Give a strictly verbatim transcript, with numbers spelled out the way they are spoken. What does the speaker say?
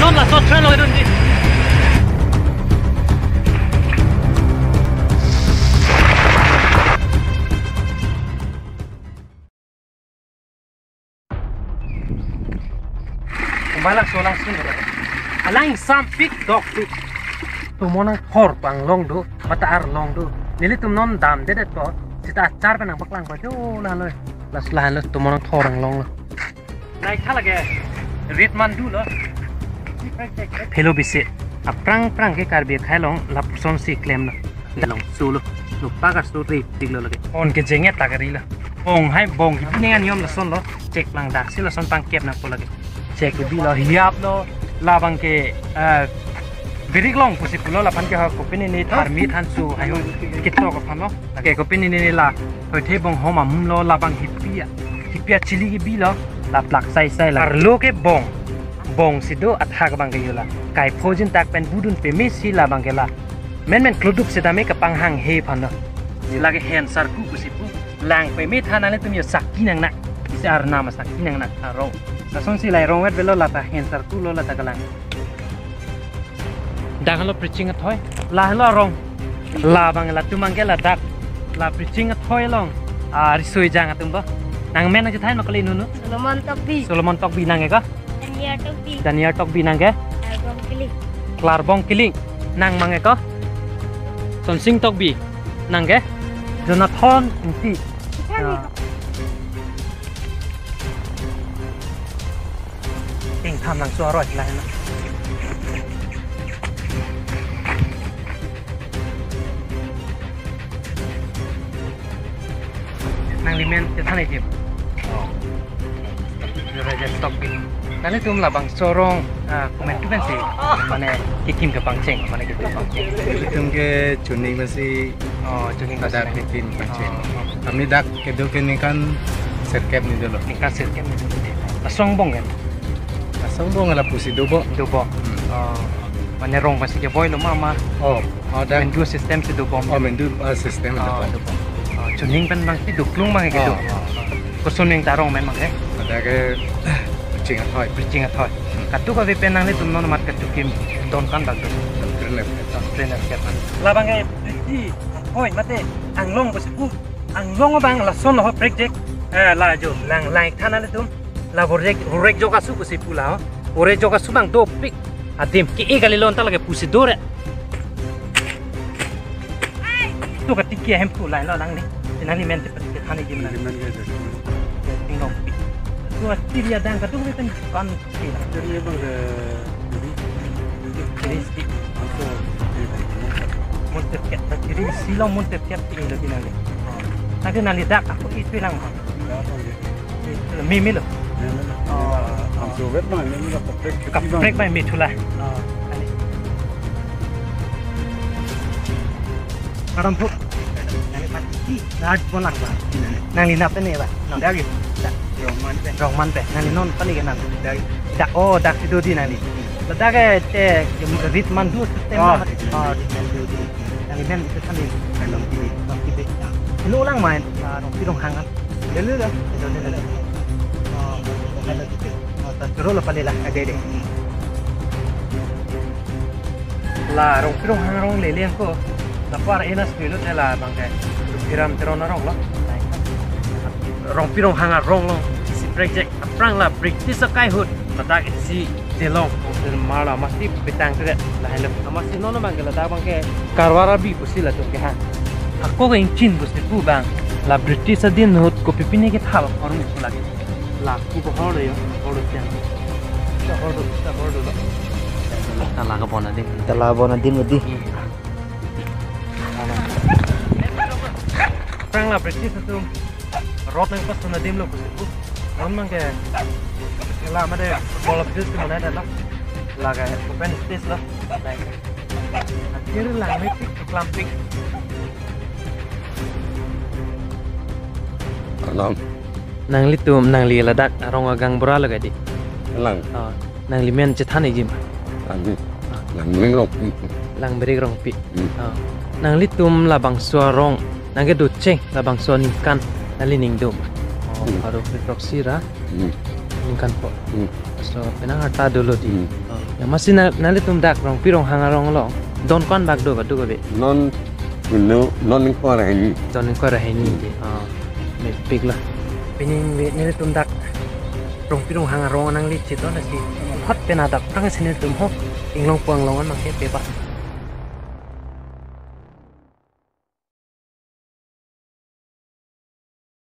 Non laso train lo dun di. Kumbai laso lang sun. Alang sampik dokpik. Tumon nangthor panglong do, mata arlong do. Nelitum non damdedet po, sita achar pen nangpaklang po jo lahenlo. Las lahenlo tumon nangthor panglong lo. Nai kha lake rit mandu lo. Phelo bisi. Aphrang phrang ke Karbi akhei along lapuson si klem lo. Dalong solo. Nokpak arso ri tik lo lake. On ke jenget tak ri lo. Bong hai bong kipi neng aniom lason lo. Chek lang dak si lason pangkep nangpo lake. Chek kipi lo hiap lo. Labang ke, eh, birik long pusi pulo lapen ke ha kopine ne tharmi thansu hai ho kitok aphan lo. Lake kopine ne la. Hoithe bong hom amum lo labang hipi a. Hipi achili kipi lo. Laplak sai sai la. Arlo ke bong. Bong si do athak abang ke yola. Kaipho jin tak pen budun peme si labang ke la. Menmen kloduk setame kapanghanghe aphan lo. Lake hen sarku pusi pu. Lang peme than nanglitum yo sakki nangnak. Isi arnam sakki nangnak arong. Lason si lai rong vet velo lata hen sarku lo lata kelang. Dak lo preaching athoi. Lahenlo arong. Labang latum abang ke ladak. La preaching athoi along. Ah, risoi jang atum bo. Nangmen nangchethan ma kali nunu? Solomon Tokbi. Solomon Tokbi nang ke ko? Daniel Tokbi. Daniel Tokbi nang ke? Klarbong Kiling. Klarbong Kiling. Nang abang ke ko? Sonsing Tokbi. Nang ke? Jonathan Ingti. Jonathan. Ah. Ingtham nangso aroi lahenlo. Nanglimen chethan ejim. Oh. Rajesh Tokbi. Nanglitum labangso arong, ah, komantu pensi, mane kekim kepangcheng, mane kekim pangcheng. Itum ke chuning pensi. Oh, chuning pada pensi. Kekim pangcheng. Oh, oh. Kami dak kedo ke ningkan sirkep ni dolo. Ningkan sirkep ni dolo. Laso angbong kan? Laso angbong lapusi dobom. Dobom. Hmm. Oh. Mane rong pensi keboi lo mama. Oh, oh, dak. Mandu system si dobom. Oh, mandu, ah, system dobom. Oh, dobom. Oh, chuning pen abangsi duklung abang ke kedo. Oh, oh, oh. Koson ning ta arong men abang ke? Dak ke preaching athoi. Preaching athoi. Hmm. Kadokave pen nanglitum non mat katukim don kan bak do. Don kren le. Don kren le. Labang ke preaching athoi mate anglong pusi pu. Anglong abang lason lo ho project. Eh, la jo, lang, lang than nanglitum. La borek, borek jok asu pusi pu la ho. Borek jok asu abang dopik. Adim ke-e kali lo anta lake pusi dore. Tu katiki ahem pu lain lo nangli. Nangli men te pati ke thani gimana? Nangli men ke jadi. Ya, tinggal. Tu ati dia dang katu ke kan kan. Jadi abang ke jadi. Jadi si. Anto. Mun terkep, jadi si lo mun terkep ini lagi nangli. Tapi nangli dak aku itu lang. Ya, apa ya? Mimi lo. Mimi lo. Oh. Langsung wet bang, mimi lo kaprek. Kaprek bang, mithula. Oh. Karam phu. Nangli pati. Nat bolang bang. Nangli nap ne bang. Nang. Dagi. Dak. Rongman pen. Rongman pen. Nangli non pali ke nang. Dagi. Dak, oh, dak si do di nangli. Ladak ke te rit mandu system. Oh. Oh, rit mandu di. Nangli men itu kan di. Long kiri. Long kiri. Lo lang main. Ah, rong pirong hangan. Lele dah. Lele, lele. Oh, ada gitu. Oh, tak terus lah paling lah, ada deh. La rong pirong hang rong lele ko. Lapar enas pilo te labang ke. Piram teron arong lo. Rong pirong hang arong lo. Si project aphrang la British akai hut. Ladak si delong kongsen mar la masi petang te la helo. Masi nono abang ke ladak abang ke Karwar Abi pusi latum ke hang. Ako ke ingchin pusi pu abang. La British adin hut kopi pini ke thal hormu lagi. Laku bohor ya, bohor siang. Bohor, bohor lo. Tala kebon adin. Tala kebon adin mati. Hmm. Aphrang la British atum road nangpasun adim lo pusi pu. Non abang ke la made bol abdus tu mana dah lo. La ke open space lo. Akhir lang mepik, klampik. Arnam. Nanglitum, nangli ladak arong agang bura lo kadi. Lang. Oh, nangli men chethan ejim. Lang. Ah. Lang Birik Rongpi. Lang Birik Rongpi. Hmm. Oh. Nanglitum labangso arong nangkedo cheng labangso aningkan nangli ning dum. Oh, hmm. Baru proxy ra. Hmm. Ningkan po. Hmm. So, penang arta dolo di. Hmm. Oh. Masi na, nanglitum dak Rongpi Ronghang arong along don ko-an bak do, badu ko be? Non, no, non ko ra hini. Don ko ra hini di. Ah, mepik lo. Pini be nanglitum dak Rongpi Ronghang arong nangli chit lo, lasi hot pen adak tang si nanglitum ho inglong pu anglong an mangke pe ba?